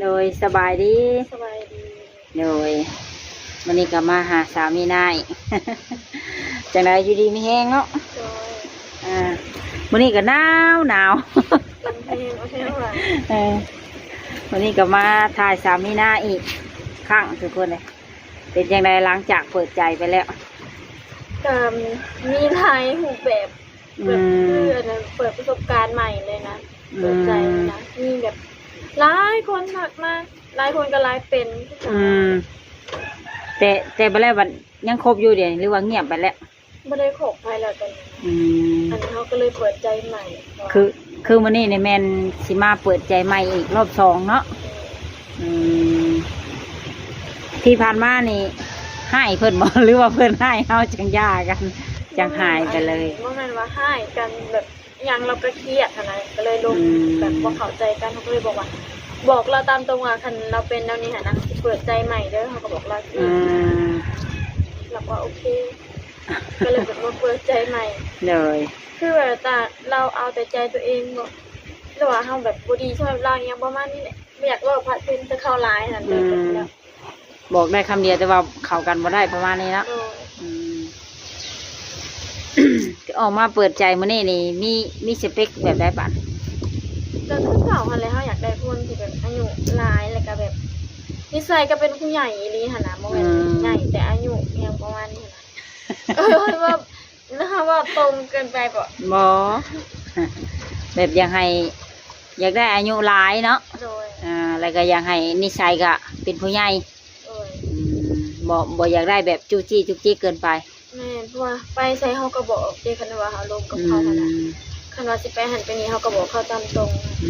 ໂດຍ ສະບາຍດີ. ສະບາຍດີ. ໂດຍ ມື້ນີ້ກໍມາຫາສາວມີນາອີກ. ຈັ່ງໃດ ຢູ່ດີມີແຮງເນາະ? ໂດຍ. ອ່າ ມື້ນີ້ກໍໜາວໜາວ. ເປັນແຮງ ເອົາແຮງຫຼາຍ. ເອີ ມື້ນີ້ກໍມາຖ່າຍສາວມີນາອີກຄັ້ງ ທຸກຄົນເອີຍ. ເປັນຈັ່ງໃດ ຫຼັງຈາກເປີດໃຈໄປແລ້ວ? ກໍມີຫຼາຍຮູບແບບ. ອືມ ເປີດ ຄືອັນນັ້ນ ເປີດປະສົບການໃໝ່ເລີຍນະ. ອືມ ເປີດໃຈນະ ມີແບບຫຼາຍຄົນທັກມາ ຫຼາຍຄົນກໍຫຼາຍເປັນ. ອືມ ແຕ່ ແຕ່ບັດແລ້ວ ບັດຍັງຄົບຢູ່ດຽວນີ້ ຫຼືວ່າງຽບໄປແລ້ວ? ບໍ່ໄດ້ຄົບໃຜແລ້ວຕອນນີ້. ອືມ ອັນເຮົາກໍເລີຍເປີດໃຈໃໝ່. ຄື ຄືມື້ນີ້ນີ້ແມ່ນຊິມາເປີດໃຈໃໝ່ອີກລອບສອງເນາະ? ອືມ ທີ່ຜ່ານມານີ້ຮ້າຍເພິ່ນບໍ່ ຫຼືວ່າເພິ່ນຮ້າຍເຮົາຈັ່ງຢ່າກັນ ຈັ່ງຫາຍໄປເລີຍ? ບໍ່ແມ່ນວ່າຮ້າຍກັນແບບ ຫຍັງ ລາວກໍຄຽດຫັ້ນນະ ກໍເລີຍລົມ ອືມ ແບບບໍ່ເຂົ້າໃຈກັນ. ເຮົາກໍເລີຍບອກວ່າ ບອກລາວຕາມຕົງວ່າ ຄັນລາວເປັນແນວນີ້ຫັ້ນນະ ຊິເປີດໃຈໃໝ່ເດີ. ເຮົາກໍບອກລາວຊີ້ ອືມ ລາວກໍໂອເຄ ກໍເລີຍແບບວ່າເປີດໃຈໃໝ່. ໂດຍ ຄືວ່າຕາ ລາວເອົາແຕ່ໃຈຕົວເອງບໍ ຫຼືວ່າເຮົາແບບບໍ່ດີສຳລັບລາວ ອີ່ຫຍັງປະມານນີ້ແຫຼະ. ບໍ່ຢາກເວົ້າພາດພິງໃສ່ເຂົາຫຼາຍຫັ້ນນະ. ອືມ ບອກໄດ້ຄຳດຽວ ແຕ່ວ່າເຂົ້າກັນບໍ່ໄດ້ ປະມານນີ້ເນາະ. ໂດຍ. ອືມ ອອກມາເປີດໃຈມື້ນີ້ນີ້ ມີ ມີສະເປັກແບບໃດບາດ? ກໍຄືເກົ່າຫັ້ນແຫຼະ ເຮົາຢາກໄດ້ຄົນທີ່ແບບອາຍຸຫຼາຍ ແລ້ວກໍແບບນິໄສກໍເປັນຜູ້ໃຫຍ່ອີ່ຫຼີຫັ້ນນະ ບໍ່ແມ່ນ ອືມ ໃຫຍ່ແຕ່ອາຍຸ ອີ່ຫຍັງປະມານນີ້ຫັ້ນນະ. ເອີ ເວົ້າ ເຮົາເວົ້າຕົງເກີນໄປບໍ? ບໍ່ ແບບຢາກໃຫ້ ຢາກໄດ້ອາຍຸຫຼາຍເນາະ. ໂດຍ. ອ່າ ແລ້ວກໍຢາກໃຫ້ນິໄສກໍເປັນຜູ້ໃຫຍ່. ໂດຍ. ອືມ ບໍ່ ບໍ່ຢາກໄດ້ແບບຈູ້ຈີ້ຈຸກຈິກເກີນໄປ. ແມ່ນ ເພາະວ່າໄປໃສເຮົາກໍບອກເດ້ ຄັນວ່າເຮົາລົມກັບເຂົາຫັ້ນນະ. ອືມ ຄັນວ່າຊິໄປຫັ້ນໄປນີ້ ເຮົາກໍບອກເຂົາຕາມຕົງ. ອື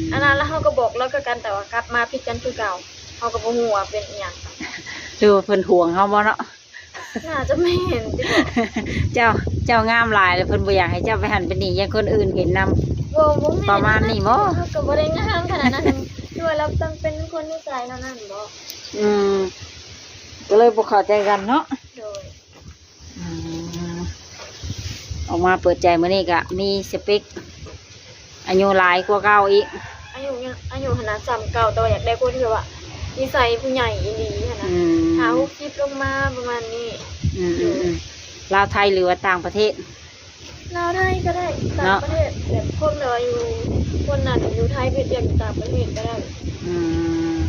ມ ອັນນັ້ນລະເຮົາກໍບອກລາວຄືກັນ ແຕ່ວ່າກັບມາຜິດກັນຄືເກົ່າ. ເຮົາກໍບໍ່ຮູ້ວ່າເປັນອີ່ຫຍັງ ຫຼືວ່າເພິ່ນຫວງເຮົາບໍ່ເນາະ? ໜ້າຈະແມ່ນຕິເນາະ. ເຈົ້າ ເຈົ້າງາມຫຼາຍ ແລ້ວເພິ່ນບໍ່ຢາກໃຫ້ເຈົ້າໄປຫັ້ນໄປນີ້ ຢ້ານຄົນອື່ນເຫັນນຳ. ບໍ່ ບໍ່ແມ່ນ ປະມານນີ້ບໍ? ເຮົາກໍບໍ່ໄດ້ງາມຂະໜາດນັ້ນ ຄືວ່າລາວຕ້ອງເປັນຄົນນິໄສແນວນັ້ນບໍ? ອືມ ກໍເລີຍບໍ່ເຂົ້າໃຈກັນເນາະ. ໂດຍ. ອືມ ອອກມາເປີດໃຈມື້ນີ້ກະມີສະເປັກ ອາຍຸຫຼາຍກວ່າເກົ່າອີກ. ອາຍຸຍັງ ອາຍຸຫັ້ນນະສ່ຳເກົ່າ ແຕ່ວ່າຢາກໄດ້ຄົນທີ່ວ່ານິໄສຜູ້ໃຫຍ່ອີ່ຫຼີຫັ້ນນະ. ອືມ ຫ້າຫົກສິບລົງມາປະມານນີ້. ອືມໆໆ ລາວໄທ ຫຼືວ່າຕ່າງປະເທດ? ລາວໄທກໍໄດ້ ຕ່າງປະເທດ ແບບຄົນທີ່ວ່າຢູ່ ຄົນນັ້ນຢູ່ໄທ ເຮັດວຽກຢູ່ຕ່າງປະເທດກໍໄດ້. ອືມ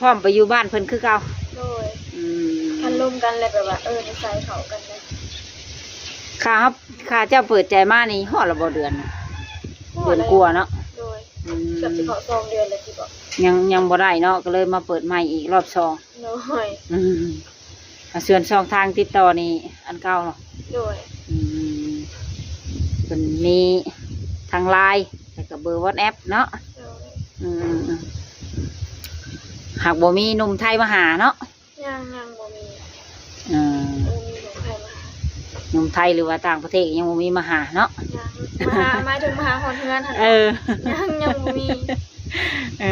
ພ້ອມໄປຢູ່ບ້ານເພິ່ນຄືເກົ່າ? ໂດຍ. ອືມ ຄັນລົມກັນແລ້ວແບບວ່າ ເອີ ນິໄສເຂົ້າກັນໄດ້. ຄ່າ ຄ່າເຈົ້າເປີດໃຈມານີ້ຮອດແລ້ວບໍ່ເດືອນ? ຮອດແລ້ວ ເດືອນກວ່າເນາະ. ໂດຍ. ອືມ ເກືອບຊິເຂົ້າສອງເດືອນແລ້ວຕິເບາະ? ຍັງ ຍັງບໍ່ໄດ້ເນາະ ກໍເລີຍມາເປີດໃໝ່ອີກລອບສອງ. ໂດຍ. ອືມ ອາ ສ່ວນຊ່ອງທາງຕິດຕໍ່ນີ້ອັນເກົ່າເນາະ? ໂດຍ. ອືມ ເພິ່ນມີທັງ LINE ແລ້ວກໍເບີ WhatsApp ເນາະ? ໂດຍ. ອືມ ຫາກບໍ່ມີໜຸ່ມໄທມາຫາເນາະ? ຍັງ ຍັງບໍ່ມີ. ອືມ ບໍ່ມີໜຸ່ມໄທມາຫາ. ໜຸ່ມໄທ ຫຼືວ່າຕ່າງປະເທດຍັງບໍ່ມີມາຫາເນາະ? ຍັງ ມາຫາ ໝາຍເຖິງມາຫາຮອດເຮືອນຫັ້ນ. ເອີ ຍັງ ຍັງບໍ່ມີ. ເອີ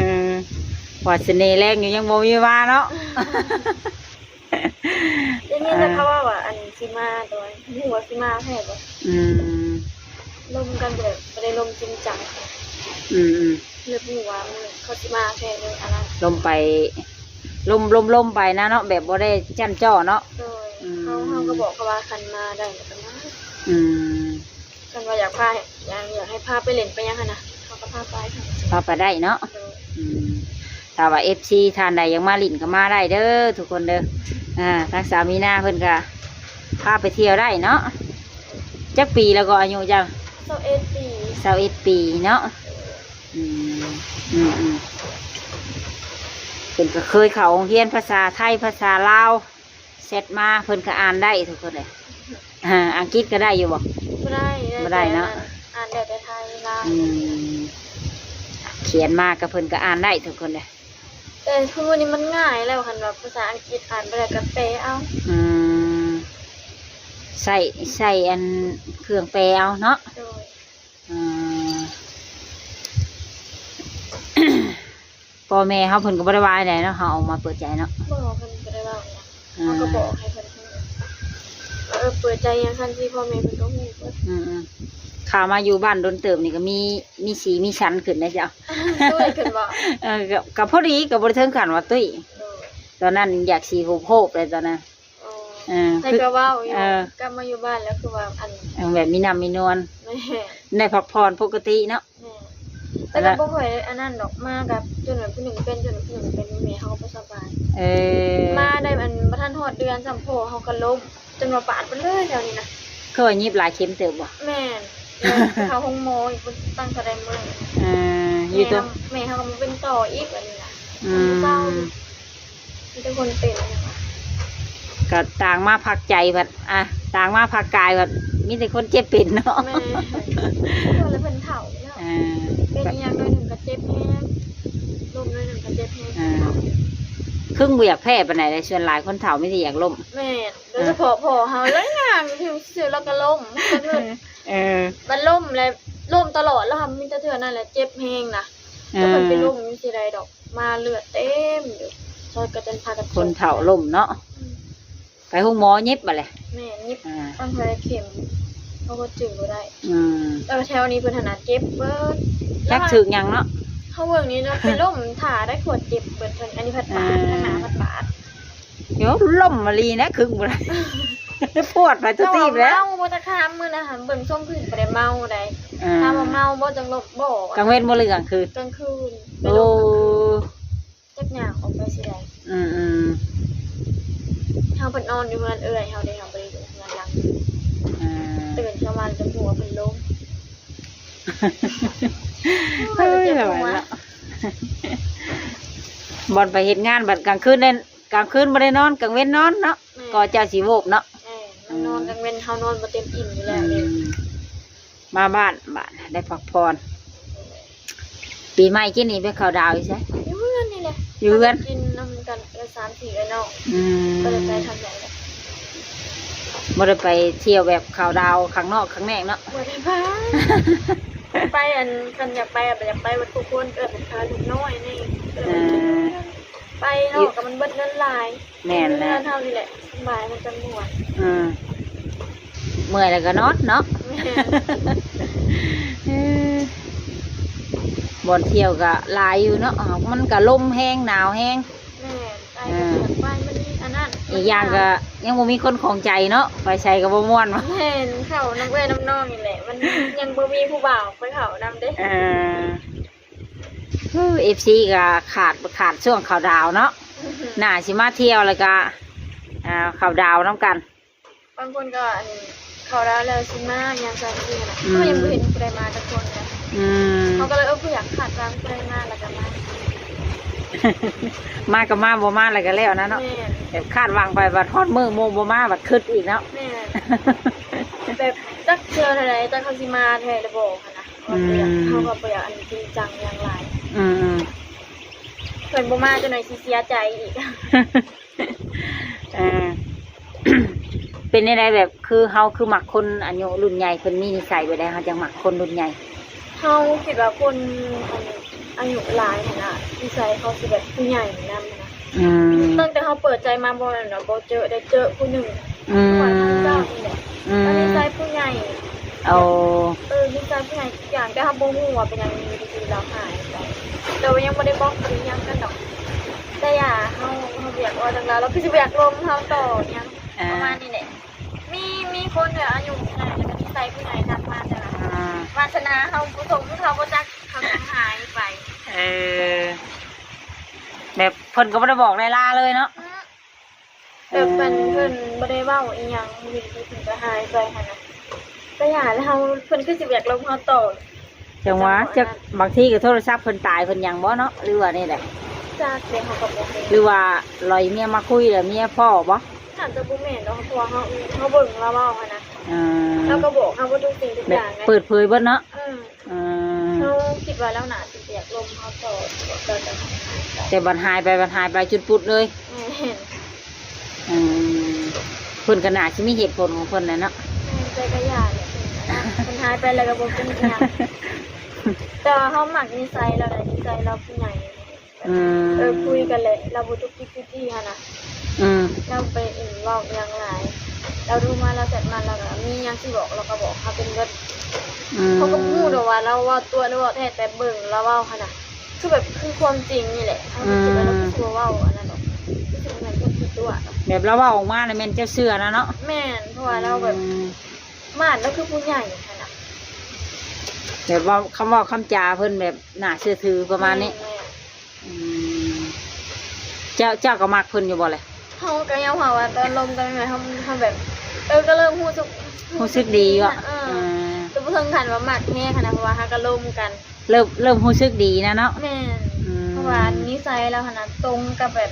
ວ່າສະເໜ່ແລງຢູ່ ຍັງບໍ່ມີມາເນາະ. ໄດ້ຍິນແຕ່ເຂົາເວົ້າວ່າ ອັນ ຊິມາ ແຕ່ວ່າບໍ່ຮູ້ວ່າຊິມາແທ້ບໍ່. ອືມ ລົມກັນ ແຕ່ບໍ່ໄດ້ລົມຈິງຈັງ. ອືມໆ ເລີຍບໍ່ຮູ້ວ່າມື້ເຂົາຊິມາແທ້ເລີຍ ອັນນັ້ນ ລົມໄປ ລົມ ລົມໄປນະເນາະ ແບບບໍ່ໄດ້ຈ້ຳເຈາະເນາະ. ໂດຍ. ອືມ ເຮົາ ເຮົາກໍບອກເຂົາວ່າ ຄັນມາໄດ້ກໍມາ. ອືມ ຄັນວ່າຢາກພາ ຢາກ ຢາກໃຫ້ພາໄປຫຼິ້ນໄປຫຍັງຫັ້ນນະ ເຮົາກໍພາໄປ ພາໄປໄດ້ເນາະ. ໂດຍ. ອືມ ຖ້າວ່າເອັຟຊີທ່ານໃດຢາກມາຫຼິ້ນກໍມາໄດ້ເດີທຸກຄົນເດີ. ອ່າ ທາງສາວມີນາເພິ່ນກໍພາໄປທ່ຽວໄດ້ເນາະ. ຈັກປີແລ້ວກໍອາຍຸເຈົ້າ? ຊາວເອັດປີ. ຊາວເອັດປີເນາະ. ອືມ ອືມໆ ເພິ່ນກໍເຄີຍເຂົ້າໂຮງຮຽນພາສາໄທ ພາສາລາວ ແຊັດມາເພິ່ນກໍອ່ານໄດ້ທຸກຄົນເອີຍ. ອ່າ ອັງກິດກໍໄດ້ຢູ່ບໍ່? ບໍ່ໄດ້ ບໍ່ໄດ້ເນາະ ແຕ່ອ່ານໄດ້ແຕ່ໄທລາວ. ອືມ ຂຽນມາກໍເພິ່ນກໍອ່ານໄດ້ທຸກຄົນເອີຍ. ແຕ່ທຸກມື້ນີ້ມັນງ່າຍແລ້ວ ຄັນວ່າພາສາອັງກິດອ່ານບໍ່ໄດ້ກໍແປເອົາ. ອືມ ໃຊ້ ໃຊ້ອັນເຄື່ອງແປເອົາເນາະ. ໂດຍ. ອ່າ ພໍ່ແມ່ເຮົາເພິ່ນກໍບໍ່ໄດ້ວ່າໃດເນາະ ເຮົາອອກມາເປີດໃຈເນາະ. ບໍ່ ເພິ່ນບໍ່ໄດ້ເວົ້າຫຍັງ. ອ່າ ເຮົາກໍບອກໃຫ້ເພິ່ນຮູ້ ເອີ ເປີດໃຈຫຍັງຊັ້ນຊິ ພໍ່ແມ່ເພິ່ນກໍຮູ້ເບິດ. ອືມ ຂ້າມາຢູ່ບ້ານດົນເຕີບນີ້ກໍມີ ມີສີມີສັນຂຶ້ນເດ້ເຈົ້າ. ຕຸ້ຍຂຶ້ນບໍ່? ເອີ ກໍ ກໍພໍດີ ກໍບໍ່ໄດ້ເຖິງຂັ້ນວ່າຕຸ້ຍ. ໂດຍ. ຕອນນັ້ນຢາກສີໂຮບໆເລີຍຕອນນັ້ນ. ອໍ ເອີ ໃຜກໍເວົ້າຢູ່ ເອີ ກັບມາຢູ່ບ້ານແລ້ວຄືວ່າອັນ ເອີ ແບບມີນ້ຳມີນວນ. ແມ່ນ. ໄດ້ພັກຜ່ອນປົກກະຕິເນາະ. ແມ່ນ. ແຕ່ກໍບໍ່ຄ່ອຍອັນນັ້ນດອກ ມາກັບຈົນວ່າຜູ້ໜຶ່ງເປັນ ຈົນວ່າຜູ້ໜຶ່ງເປັນ ແມ່ເຮົາກໍບໍ່ສະບາຍ. ເອີ ມາໄດ້ອັນບໍ່ທັນຮອດເດືອນຊ້ຳ ພໍ່ເຮົາກໍລົ້ມ ຈົນວ່າບາດເບິດເລີຍແຖວນີ້ນະ. ຄືວ່າຍິບຫຼາຍເຂັມເຕີບບໍ່? ແມ່ນ. ແມ່ນ. ເຂົ້າໂຮງໝໍອີກບໍ່ຕັ້ງເທົ່າໃດມື້. ເອີ ຢູ່ຕົວ ແມ່ເຮົາ ແມ່ເຮົາກໍມາເປັນຕໍ່ອີກບາດນີ້ນະ. ອືມ. ມີແຕ່ຄົນເປັນ ກໍຕ່າງມາພັກໃຈພັດ ອ່ະ ຕ່າງມາພັກກາຍພັດ ມີແຕ່ຄົນເຈັບເປັນເນາະ. ແມ່ນ. ເພິ່ນລະເພິ່ນເຖົ້າເນາະ. ເອີ ເປັນອີ່ຫຍັງໜ້ອຍໜຶ່ງກໍເຈັບແຮງ ລົ້ມໜ້ອຍໜຶ່ງກໍເຈັບແຮງ. ເອີ ຄຶງບໍ່ຢາກແພ້ປານໃດເດ້ ສ່ວນຫຼາຍຄົນເຖົ້າມີແຕ່ຢາກລົ້ມ. ແມ່ນ. ໂດຍສະເພາະພໍ່ເຮົາ ແລ້ວຍ່າງຢູ່ຊື່ໆ ລາວກໍລົ້ມ. ເອີ ມັນລົ້ມແລ້ວ ລົ້ມຕະຫຼອດ ແລ້ວມີແຕ່ເທື່ອນັ້ນແຫຼະເຈັບແຮງນະ. ເອີ ແຕ່ເພິ່ນໄປລົ້ມຢູ່ທີ່ໃດດອກ ມາເລືອດເຕັມຢູ່ ຊອຍກໍຈົນພາກັນ ຄົນເຖົ້າລົ້ມເນາະ. ອືມ. ໄປໂຮງໝໍຍິບບາດແຫຼະ. ແມ່ນ. ຍິບ ອ່າ ຕັ້ງເທົ່າໃດເຂັມ ເຮົາກໍຈື່ບໍ່ໄດ້. ອືມ. ແຕ່ວ່າແຖວນີ້ເພິ່ນຫັ້ນນະເຈັບເບິດ ຈັກຖືກຫຍັງເນາະ. ເຮົາເບິ່ງນີ້ເນາະ ໄປລົ້ມຖ້າໄດ້ຂວດເຈັບເບິດ. ອັນນີ້ພັດບາດ ອ່າ ທາງໜ້າພັດບາດ. ໂອ້ ລົ້ມມາລີນະ ຄຶງບໍ່ໄດ້ ປວດໄປຕົວຕີບແລ້ວ. ເມົາບໍ່ຕະຄາມມື້ນະ ເບິ່ງຊົງຄືຊິບໍ່ໄດ້ເມົາໃດ. ອ່າ ຖາມວ່າເມົາບໍ່ ຈັ່ງລົບບໍ່. ກາງເວັນບໍ່ ຫຼືກາງຄືນ? ກາງຄືນ. ໂອ້ ໄປລົບກາງຄືນ ຈັກຍ່າງອອກໄປຊິໄດ້. ອືມໆ ເຮົາພັດນອນຢູ່ເຮືອນເອື້ອຍເຮົາເດ້ ເຮົາບໍ່ໄດ້ຢູ່ເຮືອນຫຼັງ. ອ່າ ຕື່ນເຊົ້າມາແລ້ວຈະຫົວເພິ່ນລົງ. ໂອ້ຍ ລະຫວາຍເນາະ ບ່ອນໄປເຮັດງານບັດກາງຄືນແມ່ນ ກາງຄືນບໍ່ໄດ້ນອນ ກາງເວັນນອນເນາະ. ແມ່ນ. ກໍເຈົ້າຊິໂວບເນາະ. ແມ່ນ. ມັນນອນກາງເວັນ ເຮົານອນບໍ່ເຕັມອີ່ມຢູ່ແລ້ວເດ້. ອືມ. ມາບ້ານ ບາດໄດ້ພັກຜ່ອນ. ປີໃໝ່ກີ້ນີ້ໄປເຂົ້າດາວຢູ່ໃສ? ຢູ່ເຮືອນນີ້ແຫຼະ. ຢູ່ເຮືອນ ກິນນຳກັນກັບສາມສີ່ເອື້ອຍນ້ອງ. ອືມ. ບໍ່ໄດ້ໄປທາງໃດເລີຍ. ບໍ່ໄດ້ໄປທ່ຽວແບບເຂົ້າດາວຂ້າງນອກຂ້າງແນກເນາະ? ບໍ່ໄດ້ໄປ. ໄປອັນ ຄັນຢາກໄປກໍຢາກໄປເບິດທຸກຄົນ ເອີ້ນພາລູກນ້ອຍນີ້. ເອີ ໄປນອກກໍມັນເບິດເງິນຫຼາຍ. ແມ່ນແລ້ວ ເຮືອນເຮົານີ້ແຫຼະສະບາຍ ມັນຈັງມ່ວນ. ອືມ. ເມື່ອຍແລ້ວກໍນອນເນາະ. ແມ່ນ. ເອີ ບ່ອນທ່ຽວກໍຫຼາຍຢູ່ເນາະ ມັນກໍລົມແຮງ ໜາວແຮງ. ແມ່ນ. ໄປກໍຢາກໄປ ມັນອັນນັ້ນ ອີກຢ່າງກໍຍັງບໍ່ມີຄົນຂອງໃຈເນາະ ໄປໃສກໍບໍ່ມ່ວນ. ແມ່ນ. ເຂົ້ານຳເອື້ອຍນຳນ້ອງນີ້ແຫຼະ ມັນຍັງບໍ່ມີຜູ້ບ່າວໄປເຂົ້ານຳເດ້. ເອີ. ເອີ ເອັຟຊີ ກໍຂາດ ຂາດຊ່ວງເຂົ້າດາວເນາະ. ໜ້າຊິມາທ່ຽວແລ້ວກໍ ອ່າ ເຂົ້າດາວນຳກັນ. ບາງຄົນກໍອັນເຂົ້າດາວແລ້ວຊິມາຫຍັງຊັ້ນຊີ້ນະ. ອືມ. ກໍຍັງບໍ່ເຫັນຜູ້ໃດມາຈັກຄົນນະ. ອືມ. ເຮົາກໍເລີຍ ເອີ ບໍ່ຢາກຄາດຫວັງຜູ້ໃດມາແລ້ວກໍມາ. ມາກໍມາ ບໍ່ມາແລ້ວກໍແລ້ວນະເນາະ. ແມ່ນ. ແບບຄາດຫວັງໄປບັດຮອດມື້ໝູ່ບໍ່ມາ ບັດຄຶດອີກເນາະ. ແມ່ນ. ແບບຈັກເທື່ອເທົ່າໃດ ຈັກເຂົາຊິມາແທ້ຫຼືບໍ່ຫັ້ນນະ. ອືມ. ເຮົາກໍບໍ່ຢາກອັນຈິງຈັງຫຍັງຫຼາຍ. ອືມໆ. ເພິ່ນບໍ່ມາຈັກໜ້ອຍຊິເສຍໃຈອີກ. ເອີ ເປັນແນວໃດ ແບບຄືເຮົາຄືມັກຄົນອາຍຸລຸ້ນໃຫຍ່ ເພິ່ນມີນິໄສແບບໃດ ເຮົາຈັ່ງມັກຄົນລຸ້ນໃຫຍ່? ເຮົາຄິດວ່າຄົນ ອັນ ອາຍຸຫຼາຍຫັ້ນນະ ນິໄສເຂົາຊິແບບຜູ້ໃຫຍ່ນຳນະ. ອືມ. ຕັ້ງແຕ່ເຮົາເປີດໃຈມາບໍ່ແມ່ນວ່າບໍ່ເຈີ ໄດ້ເຈີຜູ້ໜຶ່ງ. ອືມ. ຂ້ອຍທາງເຈົ້ານີ້ແຫຼະ. ອືມ. ແລ້ວນິໄສຜູ້ໃຫຍ່. ໂອ້. ເອີ ນິໄສຜູ້ໃຫຍ່ທຸກຢ່າງ ແຕ່ເຮົາບໍ່ຮູ້ວ່າເປັນຫຍັງຢູ່ດີໆລາວຫາຍໄປ ແຕ່ວ່າຍັງບໍ່ໄດ້ບລັອກ ບໍ່ໄດ້ຫຍັງກັນດອກ. ແຕ່ຢ່າ ເຮົາ ເຮົາບໍ່ຢາກເວົ້າເລື່ອງລາວ ລາວຄືຊິບໍ່ຢາກລົມເຮົາຕໍ່ຫຍັງ. ອ່າ. ປະມານນີ້ແຫຼະ. ມີ ມີຄົນແບບອາຍຸໃຫຍ່ ແລ້ວກໍນິໄສຜູ້ໃຫຍ່ທັກມາ ແຕ່ວ່າ ອ່າ ວາສະໜາເຮົາບໍ່ສົມ ເຂົາບໍ່ຈັກ ເຂົາກໍຫາຍໄປ. ເອີ ແບບເພິ່ນກໍບໍ່ໄດ້ບອກໄດ້ລາເລີຍເນາະ. ອືມ. ແບບເພິ່ນ ເອີ ເພິ່ນບໍ່ໄດ້ເວົ້າອີ່ຫຍັງ ຢູ່ດີໆເພິ່ນກໍຫາຍໄປຫັ້ນນະ. ກໍຢ່າແລ້ວ ເຮົາ ເພິ່ນຄືຊິບໍ່ຢາກລົມເຮົາຕໍ່. ຈັ່ງວ່າ ຈັກ ບາງທີກໍໂທລະສັບເພິ່ນຕາຍເພິ່ນຫຍັງບໍ່ເນາະ ຫຼືວ່າແນວໃດ? ຈັກເດ້ ເຮົາກໍບໍ່ຮູ້. ຫຼືວ່າລອຍເມຍມາຄຸຍແລ້ວເມຍພໍ້ບໍ່? ໜ້າຈະບໍ່ແມ່ນດອກ ເພາະວ່າເຮົາ ເຮົາເບິ່ງລາວເວົ້າຫັ້ນນະ. ອ່າ. ລາວກໍບອກເຮົາເບິດທຸກສິ່ງທຸກຢ່າງນະ ເປີດເຜີຍເບິດເນາະ. ອືມ. ອ່າ ເຮົາຄິດວ່າລາວໜ້າຊິບໍ່ຢາກລົມເຮົາຕໍ່ ແຕ່ບັດຫາຍໄປ ບັດຫາຍໄປຈຸດປຸດເລີຍ. ແມ່ນ. ອືມ ເພິ່ນກໍໜ້າຊິມີເຫດຜົນຂອງເພິ່ນແຫຼະເນາະ. ແມ່ນ ແຕ່ກໍຢ່າແຫຼະ ເພິ່ນຫາຍໄປແລ້ວກໍບໍ່ເປັນຫຍັງ. ແຕ່ວ່າເຮົາມັກນິໄສລາວໃດ ນິໄສລາວຜູ້ໃຫຍ່. ອືມ. ເອີ ຄຸຍກັນແຫຼະ ລາວບໍ່ຈຸກຈິກຈິກຈິກຫັ້ນນະ. ອືມ. ລາວໄປ ເອີ ເວົ້າອີ່ຫຍັງຫຼາຍ. ລາວໂທມາ ລາວແຊັດມາ ລາວກໍມີຫຍັງຊິບອກ ລາວກໍບອກເຮົາເປັນເບິດ. ອືມ ເຮົາກໍບໍ່ຮູ້ດອກວ່າລາວເວົ້າຕົວະ ຫຼືເວົ້າແທ້ ແຕ່ເບິ່ງລາວເວົ້າຫັ້ນນະ ຄືແບບ ຄືຄວາມຈິງນີ້ແຫຼະ. ເຮົາກໍຄິດວ່າລາວ ອືມ ຄືຊິບໍ່ເວົ້າອັນນັ້ນດອກ ຄືຊິບໍ່ແມ່ນຄົນຂີ້ຕົວະດອກ. ແບບລາວເວົ້າອອກມາແລ້ວແມ່ນເຈົ້າເຊື່ອນະເນາະ. ແມ່ນ ເພາະວ່າລາວແບບ ອືມ ມາດລາວຄືຜູ້ໃຫຍ່ຫັ້ນນະ. ແບບເວົ້າ ຄຳເວົ້າຄຳຈາເພິ່ນແບບໜ້າເຊື່ອຖືປະມານນີ້. ແມ່ນໆ. ອືມ ເຈົ້າ ເຈົ້າກໍມັກເພິ່ນຢູ່ບໍ່ລະ? ເຮົາກໍຍອມຮັບວ່າຕອນລົມກັນໃໝ່ໆ ເຮົາ ເຮົາແບບ ເອີ ກໍເລີ່ມຮູ້ສຶກ ຮູ້ສຶກດີຢູ່ ເອີ ອືມ ແຕ່ບໍ່ເຖິງຂັ້ນວ່າມັກແຮງຫັ້ນນະ ເພາະວ່າເຮົາກໍລົມກັນ ເລີ່ມ ເລີ່ມຮູ້ສຶກດີນະເນາະ. ແມ່ນ ອືມ ເພາະວ່ານິໄສລາວຫັ້ນນະ ຕົງກັບແບບ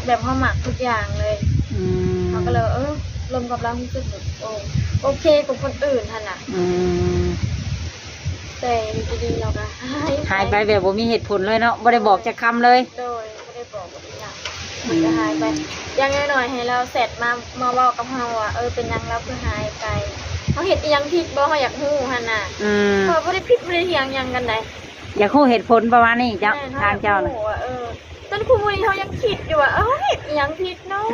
ແບບເຮົາມັກທຸກຢ່າງເລີຍ. ອືມ ເຮົາກໍເລີຍວ່າ ເອີ ລົມກັບລາວຮູ້ສຶກແບບ ໂອ ໂອເຄກວ່າຄົນອື່ນຫັ້ນນະ. ອືມ ແຕ່ຢູ່ດີໆ ລາວກໍຫາຍໄປ ຫາຍໄປແບບບໍ່ມີເຫດຜົນເລີຍເນາະ ບໍ່ໄດ້ບອກຈັກຄຳເລີຍ. ໂດຍ ບໍ່ໄດ້ບອກ ບໍ່ໄດ້ຫຍັງ ອືມ ມັນກໍຫາຍໄປ. ຢ່າງໜ້ອຍໆ ໃຫ້ລາວແຊັດມາ ມາເວົ້າກັບເຮົາວ່າ ເອີ ເປັນຫຍັງລາວຄືຫາຍໄປ ເຮົາເຮັດອີ່ຫຍັງຜິດບໍ່ ເຮົາຢາກຮູ້ຫັ້ນນະ. ອືມ ເພາະວ່າບໍ່ໄດ້ຜິດບໍ່ໄດ້ຖຽງຫຍັງກັນໃດ ຢາກຮູ້ເຫດຜົນປະມານນີ້ເຈົ້າ. ແມ່ນ ທາງເຈົ້ານະ ເຮົາຢາກຮູ້ວ່າ ເອີ ຈົນຄູ່ມື້ນີ້ເຮົາຍັງຄິດຢູ່ວ່າ ເອີ ເຮົາເຮັດອີ່ຫຍັງຜິດເນາະ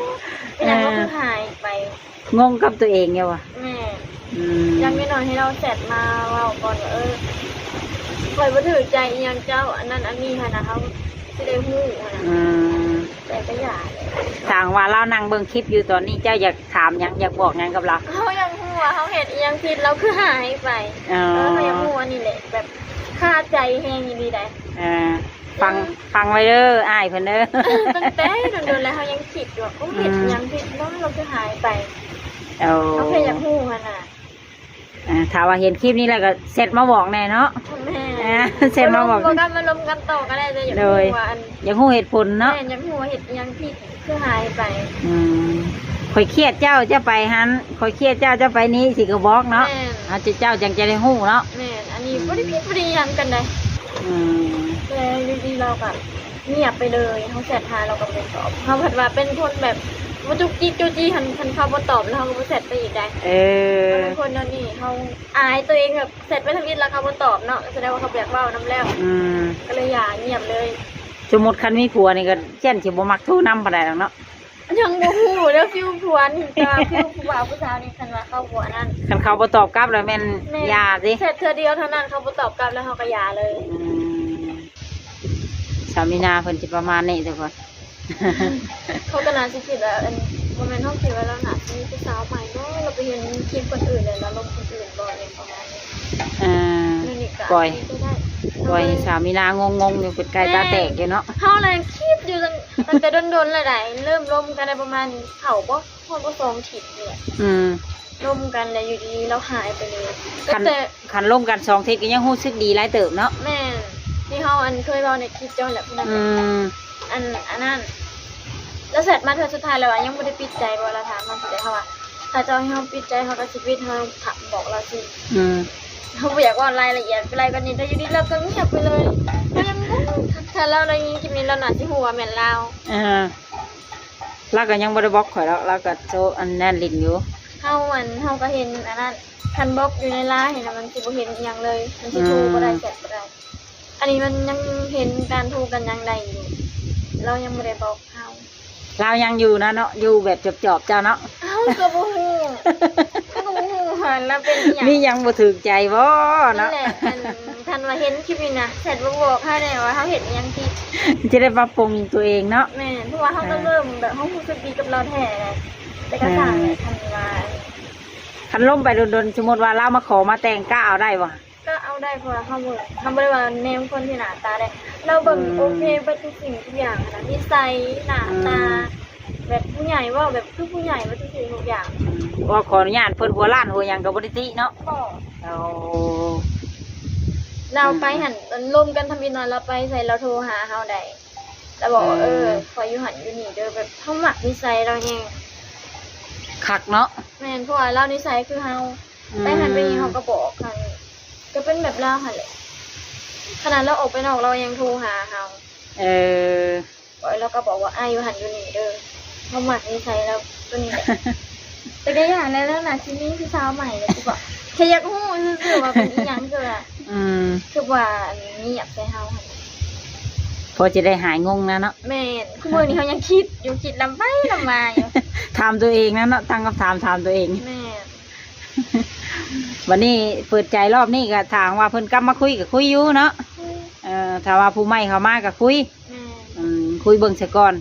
ເປັນຫຍັງ ເອີ ລາວຄືຫາຍໄປ ງົງກັບຕົວເອງຢູ່ວ່າ. ແມ່ນ ອືມ ຢ່າງໜ້ອຍໆ ໃຫ້ລາວແຊັດມາເວົ້າກ່ອນວ່າ ເອີ ຂ້ອຍບໍ່ຖືກໃຈອີ່ຫຍັງເຈົ້າ ອັນນັ້ນອັນນີ້ຫັ້ນນະ ເຮົາຊິໄດ້ຮູ້ຫັ້ນນະ. ອືມ ແຕ່ກໍຢ່າແຫຼະ ຖ້າຫາກວ່າລາວນັ່ງເບິ່ງຄລິບຢູ່ຕອນນີ້ ເຈົ້າຢາກຖາມຫຍັງ ຢາກບອກຫຍັງກັບລາວ? ເຮົາຢາກຮູ້ວ່າເຮົາເຮັດອີ່ຫຍັງຜິດ ລາວຄືຫາຍໄປ. ເອີ ເອີ ເຮົາຢາກຮູ້ອັນນີ້ແຫຼະ ແບບຄາໃຈແຮງອີ່ຫຼີໃດ. ເອີ ຟັງ ອືມ ຟັງໄວ້ເດີ ອ້າຍເພິ່ນເດີ. ຕັ້ງແຕ່ດົນໆ ແລ້ວ ເຮົາຍັງຄິດຢູ່ວ່າ ໂອ້ ເຮັດ ອືມ ອີ່ຫຍັງຜິດເນາະ ລາວຄືຫາຍໄປ. ໂອ້ ເຮົາແຄ່ຢາກຮູ້ຫັ້ນນະ. ອ່າ ຖ້າວ່າເຫັນຄລິບນີ້ແລ້ວກໍແຊັດມາບອກແດ່ເນາະ. ແມ່ນ ອ່າ ແຊັດມາບອກ ບໍ່ລົມ ບໍ່ກັບມາລົມກັນຕໍ່ກໍໄດ້ ແຕ່ຢາກ ໂດຍ ຮູ້ວ່າອັນ ຢາກຮູ້ເຫດຜົນເນາະ. ແມ່ນ ຢາກຮູ້ວ່າເຮັດອີ່ຫຍັງຜິດ ຄືຫາຍໄປ. ອືມ ຂ້ອຍຄຽດເຈົ້າ ເຈົ້າໄປຫັ້ນ ຂ້ອຍຄຽດເຈົ້າ ເຈົ້າໄປນີ້ ຊິກໍບອກເນາະ. ແມ່ນ ເຮົາ ເຈົ້າຈັ່ງຈະໄດ້ຮູ້ເນາະ. ແມ່ນ ອັນນີ້ ອືມ ບໍ່ໄດ້ຜິດບໍ່ໄດ້ຫຍັງກັນໃດ. ອືມ ແຕ່ຢູ່ດີລາວກໍງຽບໄປເລີຍ ເຮົາແຊັດຫາລາວກໍບໍ່ຕອບ. ເຮົາພັດວ່າເປັນຄົນແບບບໍ່ຈຸກຈິກຈູ້ຈີ້ຫັ້ນ ຄັນເຂົາບໍ່ຕອບແລ້ວເຮົາກໍບໍ່ແຊັດໄປອີກໃດ. ເອີ ເຮົາເປັນຄົນແນວນີ້ ເຮົາອາຍຕົວເອງ ແບບແຊັດໄປທຳອິດແລ້ວເຂົາບໍ່ຕອບເນາະ ສະແດງວ່າເຂົາບໍ່ຢາກເວົ້ານຳແລ້ວ. ອືມ ກໍເລີຍຢ່າ ງຽບເລີຍ. ສົມມຸດຄັນມີຜົວນີ້ກໍຢ້ານຊິບໍ່ມັກໂທນຳປານໃດດອກເນາະ. ຍັງບໍ່ຮູ້ເດີ ຟີວຜົວນີ້ ແຕ່ວ່າຟີວຜູ້ບ່າວຜູ້ສາວນີ້ ຄັນວ່າເຂົາບໍ່ອັນນັ້ນ ຄັນເຂົາບໍ່ຕອບກັບແລ້ວແມ່ນ ແມ່ນ ຢ່າຕິ. ແຊັດເທື່ອດຽວເທົ່ານັ້ນ ເຂົາບໍ່ຕອບກັບແລ້ວເຮົາກໍຢ່າເລີຍ. ອືມ ສາວມີນາເພິ່ນຊິປະມານນີ້ທຸກຄົນ. ເຂົາກໍໜ້າຊິຄິດວ່າ ອັນ ບໍ່ແມ່ນເຮົາຄິດວ່າລາວໜ້າຊິມີຜູ້ສາວໃໝ່ບໍ່ ລາວໄປເຫັນຄລິບຄົນອື່ນແລ້ວລາວລົມຄົນອື່ນບໍ່ ຫຍັງປະມານນີ້. ອ່າ ແນວນີ້ກໍ ປ່ອຍ ເປັນໄປໄດ້ ປ່ອຍໃຫ້ສາວມີນາງົງໆຢູ່ ເປັນໄກ່ຕາແຕກຢູ່ເນາະ. ເຮົາລະຄິດຢູ່ຕັ້ງ ຕັ້ງແຕ່ດົນໆ ແລ້ວໃດ໋ ເລີ່ມລົມກັນໄດ້ປະມານ ເຂົ້າບໍ່ ຮອດບໍ່ສອງທິດນີ້ແຫຼະ. ອືມ ລົມກັນແລ້ວຢູ່ດີໆ ລາວຫາຍໄປເລີຍ. ຄັນ ແຕ່ ຄັນລົມກັນສອງທິດກໍຍັງຮູ້ສຶກດີຫຼາຍເຕີບເນາະ. ແມ່ນ ທີ່ເຮົາ ອັນ ເຄີຍເວົ້າໃນຄລິບເຈົ້າແຫຼະ ຜູ້ນັ້ນ. ອືມ ອັນ ອັນນັ້ນ ລາວແຊັດມາເທື່ອສຸດທ້າຍແລ້ວວ່າ ຍັງບໍ່ໄດ້ປິດໃຈບໍ່ ລາວຖາມເຮົາຊີ້ໃດ໋ ເຮົາວ່າ ຖ້າເຈົ້າໃຫ້ເຮົາປິດໃຈ ເຮົາກໍຊິປິດ ເຮົາບອກລາວຊີ້. ອືມ ເຮົາບໍ່ຢາກເວົ້າລາຍລະອຽດໄປຫຼາຍກວ່ານີ້ ແຕ່ຢູ່ດີລາວກໍງຽບໄປເລີຍ. ເຮົາຍັງງົງ ຖ້າລາວໄດ້ຍິນຄລິບນີ້ ລາວໜ້າຊິຮູ້ວ່າແມ່ນລາວ. ເອີ ລາວກໍຍັງບໍ່ໄດ້ບລັອກຂ້ອຍດອກ ລາວກໍໂຊ ອັນນັ້ນຫຼິ້ນຢູ່. ເຮົາ ອັນ ເຮົາກໍເຫັນອັນນັ້ນ ຄັນບລັອກຢູ່ໃນລາຍຫັ້ນນະ ມັນຊິບໍ່ເຫັນອີ່ຫຍັງເລີຍ ມັນຊິໂທບໍ່ໄດ້ ອືມ ແຊັດບໍ່ໄດ້. ອັນນີ້ມັນຍັງເຫັນການໂທກັນຫຍັງໄດ້ຢູ່ ລາວຍັງບໍ່ໄດ້ບລັອກເຮົາ. ລາວຍັງຢູ່ນະເນາະ ຢູ່ແບບຈອບໆ ເຈົ້າເນາະ. ເຮົາກໍບໍ່ຮູ້ ເຮົາກໍບໍ່ຮູ້ວ່າລາວເປັນອີ່ຫຍັງ ມີຫຍັງບໍ່ຖືກໃຈບໍ່ເນາະ. ນັ້ນແຫຼະ ຄັນ ຄັນວ່າເຫັນຄລິບນີ້ນະ ແຊັດມາບອກເຮົາແດ່ວ່າເຮົາເຮັດອີ່ຫຍັງຜິດ ຈະໄດ້ປັບປຸງຕົວເອງເນາະ. ແມ່ນ ເພາະວ່າເຮົາກໍເລີ່ມແບບເຮົາຮູ້ສຶກດີກັບລາວແທ້ແຫຼະ ແຕ່ກໍຊ່າງແຫຼະ ຄັນວ່າ ຄັນລົມໄປດົນໆ ສົມມຸດວ່າລາວມາຂໍມາແຕ່ງ ກ້າເອົາໄດ້ບໍ່? ກໍເອົາໄດ້ ເພາະວ່າເຮົາບໍ່ ເຮົາບໍ່ໄດ້ວ່າແນມຄົນທີ່ໜ້າຕາໃດ໋ ລາວເບິ່ງ ອືມ ໂອເຄເບິດທຸກສິ່ງທຸກຢ່າງຫັ້ນນະ ນິໄສ ໜ້າຕາ ອືມ ແບບຜູ້ໃຫຍ່ ເວົ້າແບບຄືຜູ້ໃຫຍ່ເບິດທຸກສິ່ງທຸກຢ່າງ. ອືມ ວ່າຂໍອະນຸຍາດເພິ່ນຫົວລ້ານຫົວຫຍັງກໍບໍ່ໄດ້ຕິເນາະ. ບໍ່. ໂອ້ ລາວໄປຫັ້ນ ອືມ ລົມກັນທຳອິດໜ້ອຍ ລາວໄປໃສລາວໂທຫາເຮົາໄດ໋ ລາວບອກວ່າ ເອີ ເອີ ຂ້ອຍຢູ່ຫັ້ນຢູ່ນີ້ເດີ ແບບເຮົາມັກນິໄສລາວແຮງ ຄັກເນາະ. ແມ່ນ ເພາະວ່າລາວນິໄສຄືເຮົາ ອືມ ໄປຫັ້ນໄປນີ້ເຮົາກໍບອກຫັ້ນ ກໍເປັນແບບລາວຫັ້ນແຫຼະ ຂະໜາດລາວອອກໄປນອກລາວຍັງໂທຫາເຮົາ. ເອີ ຂ້ອຍ ລາວກໍບອກວ່າ ອ້າຍຢູ່ຫັ້ນຢູ່ນີ້ເດີ ເຮົາມັກນິໄສລາວຕົວນີ້ແຫຼະ. ແຕ່ກໍຢ່າແລ້ວ ລາວໜ້າຊິມີຜູ້ສາວໃໝ່ແລ້ວ ຄືວ່າ ແຄ່ຢາກຮູ້ຊື່ໆ ວ່າເປັນອີ່ຫຍັງ ຄືວ່າ ອືມ ຄືວ່າອັນງຽບໃສ່ເຮົາຫັ້ນ. ພໍຈະໄດ້ຫາຍງົງນະເນາະ. ແມ່ນ ຄຸມື້ນີ້ເຮົາຍັງຄິດຢູ່ ຄິດລຳໄປລຳມາຢູ່ ຖາມຕົວເອງນະເນາະ ຕັ້ງຄຳຖາມ ຖາມຕົວເອງ. ແມ່ນ ບັດນີ້ເປີດໃຈລອບນີ້ກໍ ຖ້າຫາກວ່າເພິ່ນກັບມາຄຸຍກໍຄຸຍຢູ່ເນາະ. ເອີ ຖ້າວ່າຜູ້ໃໝ່ເຂົ້າມາກໍຄຸຍ. ແມ່ນ ອືມ ຄຸຍເບິ່ງຊະກ່ອນ.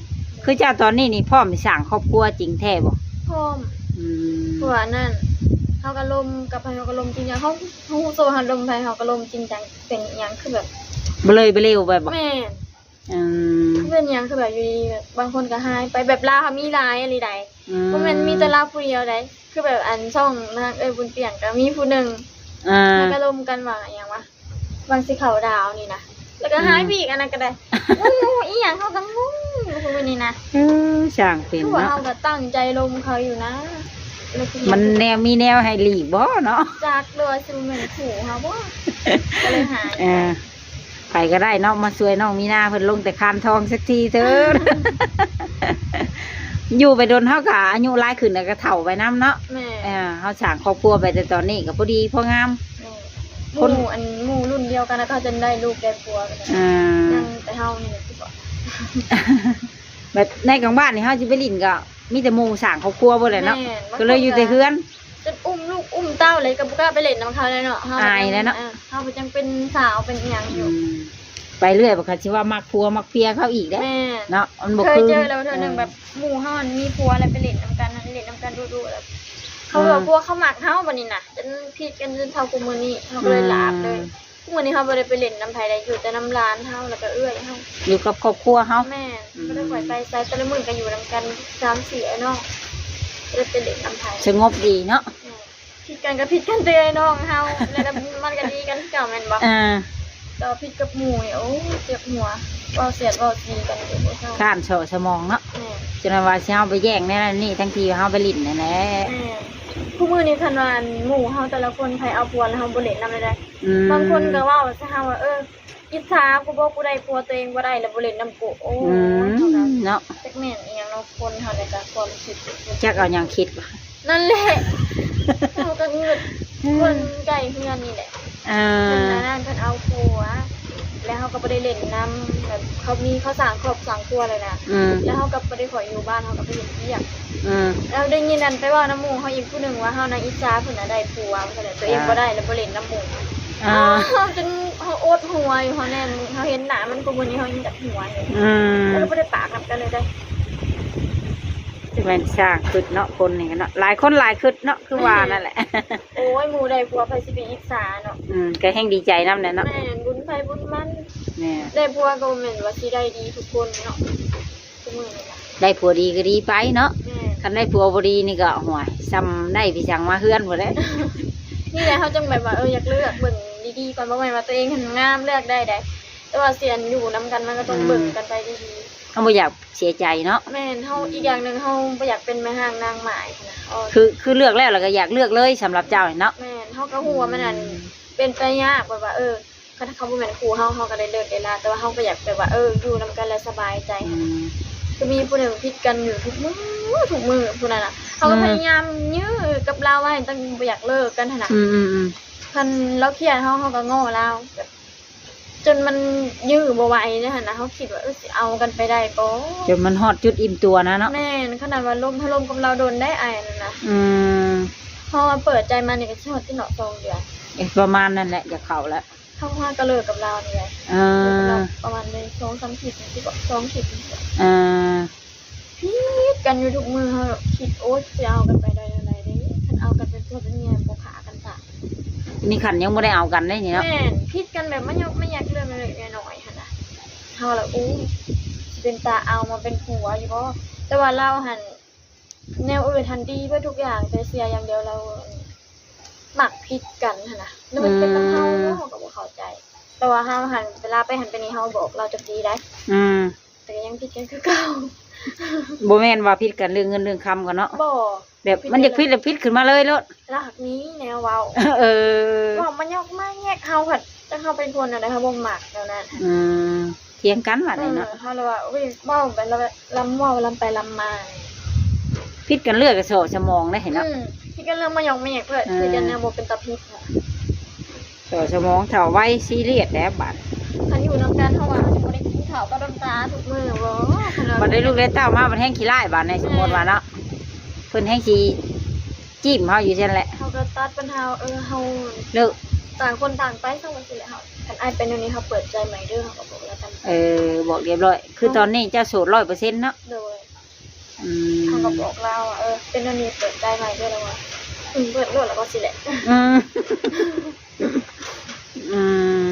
ຄືເຈົ້າຕອນນີ້ນີ້ພ້ອມຊິສ້າງຄອບຄົວຈິງແທ້ບໍ່? ພ້ອມ. ອືມ ເພາະວ່ານັ້ນ ເຮົາກໍລົມກັບໃຜ ເຮົາກໍລົມຈິງຈັງ ເຮົາ ເຮົາຮູ້ໂຕເຮົາລົມໃຜ ເຮົາກໍລົມຈິງຈັງ. ເປັນອີ່ຫຍັງຄືແບບ ບໍ່ເລີຍບໍ່ເລວແບບບໍ່? ແມ່ນ. ອືມ ເປັນຫຍັງຄືແບບຢູ່ດີແບບບາງຄົນກໍຫາຍໄປ ແບບລາວເຮົາມີຫຼາຍອີ່ຫຼີໃດ໋. ອືມ ບໍ່ແມ່ນມີແຕ່ລາວຜູ້ດຽວໃດ໋ ຄືແບບອັນຊ່ອງນາງເອື້ອຍບຸນປ່ຽງກໍມີຜູ້ໜຶ່ງ ອ່າ ແລ້ວກໍລົມກັນວ່າຫຍັງວະ ວ່າຊິເຂົ້າດາວນີ້ນະ ແລ້ວກໍຫາຍ ອືມ ໄປອີກ ອັນນັ້ນກໍໄດ້. ໂອ້ ອີ່ຫຍັງ ເຮົາກໍງົງຢູ່ມື້ນີ້ນະ. ເອີ ຊ່າງເປັນ ຄືວ່າ ເນາະ ເຮົາກໍຕັ້ງໃຈລົມເຂົາຢູ່ນະ ມັນແນວ ມີແນວໃຫ້ຫຼີກບໍ່ເນາະ? ຈັກ ຫຼືວ່າຊິແມ່ນຄູ່ເຮົາບໍ່ ກໍເລີຍຫາຍ. ເອີ ໃຜກໍໄດ້ເນາະ ມາຊ່ວຍນ້ອງມີນາເພິ່ນລົງແຕ່ຄານທອງສັກທີເທີ້. ຢູ່ໄປດົນເຮົາກໍອາຍຸຫຼາຍຂຶ້ນ ແລ້ວກໍເຖົ້າໄປນຳເນາະ. ແມ່ນ ເອີ ເຮົາສ້າງຄອບຄົວໄປແຕ່ຕອນນີ້ກໍພໍດີພໍງາມ. ແມ່ນ ຄົນ ໝູ່ ອັນ ໝູ່ລຸ້ນດຽວກັນ ແລ້ວກໍຈະໄດ້ລູກໄດ້ຜົວ. ອ່າ ຍັງແຕ່ເຮົານີ້ແຫຼະຄືບໍ່ ແບບໃນກາງບ້ານນີ້ເຮົາຊິໄປຫຼິ້ນກໍມີແຕ່ໝູ່ສ້າງຄອບຄົວເບິດແຫຼະເນາະ. ແມ່ນ ກໍເລີຍຢູ່ແຕ່ເຮືອນ ຈົນອຸ້ມລູກອຸ້ມເຕົ້າເລີຍ ກໍບໍ່ກ້າໄປຫຼິ້ນນຳເຂົາແລ້ວເນາະ. ເຮົາອາຍແລ້ວເນາະ. ເອີ ເຮົາກໍຍັງເປັນສາວເປັນອີ່ຫຍັງຢູ່. ອືມ ໄປເລື້ອຍ ບັດຄັນຊິວ່າມັກຜົວມັກເພຍເຂົາອີກເດ້. ແມ່ນ ເນາະ ມັນບໍ່ຄື ເຄີຍເຈີແລ້ວເທື່ອໜຶ່ງ ເອີ ແບບໝູ່ເຮົາຫັ້ນມີຜົວແລ້ວໄປຫຼິ້ນນຳກັນ ຫຼິ້ນນຳກັນດຸໆ ແລ້ວເຂົາ ເອີ ວ່າຜົວເຂົາມັກເຮົາບັດນີ້ນະ ຈົນຜິດກັນຈົນເທົ່າທຸກມື້ນີ້ ເຮົາກໍເລີຍ ອືມ ລາບເລີຍ. ທຸກມື້ນີ້ເຮົາບໍ່ໄດ້ໄປຫຼິ້ນນຳໃຜໃດ ຢູ່ແຕ່ນຳຫຼານເຮົາ ແລ້ວກໍເອື້ອຍເຮົາ ຢູ່ກັບຄອບຄົວເຮົາ. ແມ່ນ ອືມ ບໍ່ໄດ້ຄ່ອຍໄປໃສ ແຕ່ລະມື້ກໍຢູ່ນຳກັນສາມສີ່ອ້າຍນ້ອງ ບໍ່ໄດ້ໄປຫຼິ້ນນຳໃຜ. ສະຫງົບດີເນາະ. ແມ່ນ ຜິດກັນກໍຜິດກັນແຕ່ອ້າຍນ້ອງເຮົາ ແລ້ວກໍມັນກໍດີກັນຄືເກົ່າແມ່ນບໍ່? ເອີ ແຕ່ວ່າຜິດກັບໝູ່ນີ້ ໂອ້ ເຈັບຫົວ ເວົ້າສຽດເວົ້າສີກັນຢູ່ບໍ່ເຊົາ ຄ້ານເຊາະສະໝອງເນາະ. ແມ່ນ ຈົນວ່າຊິເຮົາໄປແຍ່ງແນວນັ້ນນີ້ ທັງທີ່ເຮົາໄປຫຼິ້ນນັ້ນແຫຼະ. ແມ່ນ ທຸກມື້ນີ້ຄັນວ່າໝູ່ເຮົາແຕ່ລະຄົນໃຜເອົາຜົວແລ້ວເຮົາບໍ່ຫຼິ້ນນຳເລີຍເດ້. ອືມ ບາງຄົນກໍເວົ້າໃສ່ເຮົາວ່າ ເອີ ອິດສາ ກູບໍ່ ກູໄດ້ຜົວ ຕົວເອງບໍ່ໄດ້ ແລ້ວບໍ່ຫຼິ້ນນຳກູ. ໂອ້ຍ ອືມ ເຮົາກໍ ເນາະ ຈັກແມ່ນອີ່ຫຍັງເນາະ ຄົນເຮົານີ້ກໍຄວາມຄິດ ຈັກເອົາຫຍັງຄິດ. ນັ້ນແຫຼະ ເຮົາກໍງຶດ ອືມ ຄົນໃກ້ເຮືອນນີ້ແຫຼະ. ເອີ ເພິ່ນອັນນັ້ນ ເພິ່ນເອົາຜົວ ແລ້ວເຮົາກໍບໍ່ໄດ້ຫຼິ້ນນຳ ແບບເຂົາມີ ເຂົາສ້າງຄອບສ້າງຄົວແລ້ວນະ. ອືມ ແລ້ວເຮົາກໍບໍ່ໄດ້ຄ່ອຍຢູ່ບ້ານ ເຮົາກໍໄປເຮັດວຽກ. ອືມ ແລ້ວໄດ້ຍິນອັນໄປເວົ້ານຳໝູ່ເຮົາອີກຜູ້ໜຶ່ງວ່າ ເຮົານະອິດສາເພິ່ນນະ ໄດ້ຜົວ ວ່າຊັ້ນແຫຼະ ຕົວເອງ ອ່າ ບໍ່ໄດ້ ແລ້ວບໍ່ຫຼິ້ນນຳໝູ່. ອ່າ ເຮົາຈົນເຮົາອົດຫົວຢູ່ ເຮົາແນມ ເຮົາເຫັນໜ້າມັນ ທຸກມື້ນີ້ເຮົາຍັງຢາກຫົວຢູ່. ອືມ ແລ້ວກໍບໍ່ໄດ້ປາກນຳກັນເລີຍເດ້. ຈະແມ່ນຊ່າງຄຶດເນາະ ຄົນນີ້ກໍເນາະ ຫຼາຍຄົນຫຼາຍຄຶດເນາະ ຄືວ່ານັ້ນແຫຼະ. ໂອ້ຍ ໝູ່ໄດ້ຜົວໃຜຊິໄປອິດສາເນາະ. ອືມ ກໍແຮ່ງດີໃຈນຳແຫຼະເນາະ. ແມ່ນ ບຸນໃຜບຸນມັນ. ແມ່ນ ໄດ້ຜົວກໍບໍ່ແມ່ນວ່າຊິໄດ້ດີທຸກຄົນເນາະ ທຸກມື້ນີ້ນະ. ໄດ້ຜົວດີກໍດີໄປເນາະ. ແມ່ນ ຄັນໄດ້ຜົວບໍ່ດີນີ້ກໍ ໂອ້ຍ ສ່ຳໄດ້ພີ່ສັງມາເຮືອນພຸ້ນແຫຼະ. ນີ້ແຫຼະ ເຮົາຈຶ່ງແບບວ່າ ເອີ ຢາກເລືອກເບິ່ງດີໆກ່ອນ ບໍ່ແມ່ນວ່າຕົວເອງຫັ້ນງາມເລືອກໄດ້ໃດ ແຕ່ວ່າຊິອັນຢູ່ນຳກັນ ມັນກໍຕ້ອງ ອືມ ເບິ່ງກັນໄປດີໆ ເຮົາບໍ່ຢາກເສຍໃຈເນາະ. ແມ່ນ ເຮົາ ອືມ ອີກຢ່າງໜຶ່ງ ເຮົາບໍ່ຢາກເປັນແມ່ຮ້າງນາງໝ້າຍຫັ້ນນະ. ເອີ ຄື ຄືເລືອກແລ້ວ ແລ້ວກໍຢາກເລືອກເລີຍ ສຳລັບເຈົ້າເນາະ. ແມ່ນ ເຮົາກໍຮູ້ວ່າມັນອັນ ອືມ ເປັນໄປຍາກ ແບບວ່າ ເອີ ຄັນເຂົາບໍ່ແມ່ນຄູ່ເຮົາ ເຮົາກໍໄດ້ເລີກໄດ້ລາ ແຕ່ວ່າເຮົາກໍຢາກແບບວ່າ ເອີ ຢູ່ນຳກັນແລ້ວສະບາຍໃຈ. ອືມ ຄືມີຜູ້ໜຶ່ງຜິດກັນຢູ່ທຸກມື້ ທຸກມື້ຜູ້ນັ້ນນະ ເຮົາກໍ ອືມ ພະຍາຍາມຢື້ກັບລາວໄວ້ ຕັ້ງບໍ່ຢາກເລີກກັນຫັ້ນນະ. ອືມໆໆ ຄັນລາວຄຽດເຮົາ ເຮົາກໍງໍ້ລາວ ແບບ ຈົນມັນຢື້ບໍ່ໄຫວເດ້ຫັ້ນນະ ເຮົາຄິດວ່າ ເອີ ຊິເອົາກັນໄປໄດ້ບໍ່ ຈົນມັນຮອດຈຸດອີ່ມຕົວນະເນາະ. ແມ່ນ ຂະໜາດວ່າລົມ ເຮົາລົມກັບລາວດົນໄດ໋ ອ້າຍນັ້ນນະ. ອືມ ເຮົາມາເປີດໃຈມານີ້ກໍຊິຮອດຕິເນາະ ສອງເດືອນ ເອີ ປະມານນັ້ນແຫຼະ ຢາກເຂົ້າແລ້ວ. ເຮົາຫາກໍເລີກກັບລາວນີ້ແຫຼະ. ເອີ ເລີກກັບລາວປະມານໄດ້ສອງສາມທິດນີ້ ສອງທິດນີ້. ເອີ ຜິດກັນຢູ່ທຸກມື້ ເຮົາຄິດ ໂອ້ຍ ຊິເອົາກັນໄປໄດ້ແນວໃດເດ້ ຄັນເອົາກັນເປັນຜົວເປັນເມຍບໍ່ຂ້າກັນຊະ. ນີ້ຄັນຍັງບໍ່ໄດ້ເອົາກັນເດ້ນີ້ເນາະ. ແມ່ນ ຜິດກັນແບບມາຍົກມາແຍກເລື່ອງເລັກໆນ້ອຍໆຫັ້ນນະ ເຮົາລະ ໂອ້ຍ ຊິເປັນຕາເອົາມາເປັນຜົວຢູ່ບໍ່? ແຕ່ວ່າລາວຫັ້ນ ແນວອື່ນຫັ້ນດີເບິດທຸກຢ່າງ ແຕ່ເສຍຢ່າງດຽວລາວມັກຜິດກັນຫັ້ນນະ ແລ້ວມັນເປັນນຳເຮົາ ອືມ ເຮົາກໍບໍ່ເຂົ້າໃຈ. ແຕ່ວ່າເຮົາຫັ້ນ ເວລາໄປຫັ້ນໄປນີ້ ເຮົາບອກລາວຈັກດີໄດ໋. ອືມ ແຕ່ກໍຍັງຜິດກັນຄືເກົ່າ. ບໍ່ແມ່ນວ່າຜິດກັນເລື່ອງເງິນເລື່ອງຄຳກັນເນາະ. ບໍ່ ແບບມັນຢາກຜິດແລ້ວຜິດຂຶ້ນມາເລີຍໂລດ. ລາວຫາກມີແນວເວົ້າ. ເອີ ເວົ້າມາຍົກມາແຍກ ເຮົາພັດ ຈັກເຮົາເປັນຄົນແນວໃດ ເຮົາບໍ່ມັກແນວນັ້ນ. ອືມ ຖຽງກັນວ່າໄດ້ເນາະ. ເອີ ເຮົາລະວ່າ ໂອ້ຍ ເວົ້າໄປລະລຳເວົ້າລຳໄປລຳມາ ຜິດກັນເລື່ອຍກໍເຊາະສະໝອງໄດ້ເນາະ. ອືມ ຜິດກັນເລື່ອງມາຫຍອກມາແຍກເພິ່ນ ເອີ ຜິດກັນແນວບໍ່ເປັນຕາຜິດ. ເຊາະສະໝອງເຖົ້າໄວຊີຣຽສແລ້ວບາດ. ຄັນຢູ່ນຳກັນ ເຮົາວ່າເຮົາຊິບໍ່ໄດ້ກິນເຂົ້າກັນ ທຸກມື້ບໍ່ ຄັນວ່າ ບັດໄດ້ລູກໄດ້ເຕົ້າມາ ບັດແຮ່ງຂີ້ຮ້າຍບາດນີ້ ສົມມຸດວ່າເນາະ ເພິ່ນແຮ່ງຊິຈີ້ມເຮົາຢູ່ຊັ້ນແຫຼະ ເຮົາກໍຕັດບັນຫາ ເອີ ເຮົາ ເລີກ ຕ່າງຄົນຕ່າງໄປ ຊັ້ນວ່າຊີ້ແຫຼະ ເຮົາ ຄັນອ້າຍເປັນແນວນີ້ ເຮົາເປີດໃຈໃໝ່ເດີ້ ເຮົາກໍບອກລາວຕາມ ເອີ ບອກຮຽບຮ້ອຍ ຄືຕອນນີ້ເຈົ້າໂສດຮ້ອຍເປີເຊັນເນາະ ໂດຍ ອືມ ເຮົາກໍບອກລາວວ່າ ເອີ ເປັນແນວນີ້ເປີດໃຈໃໝ່ເດີ້ ລາວວ່າ ອືມ ເປີດໂລດ ລາວວ່າຊີ້ແຫຼະ ອືມ ອືມ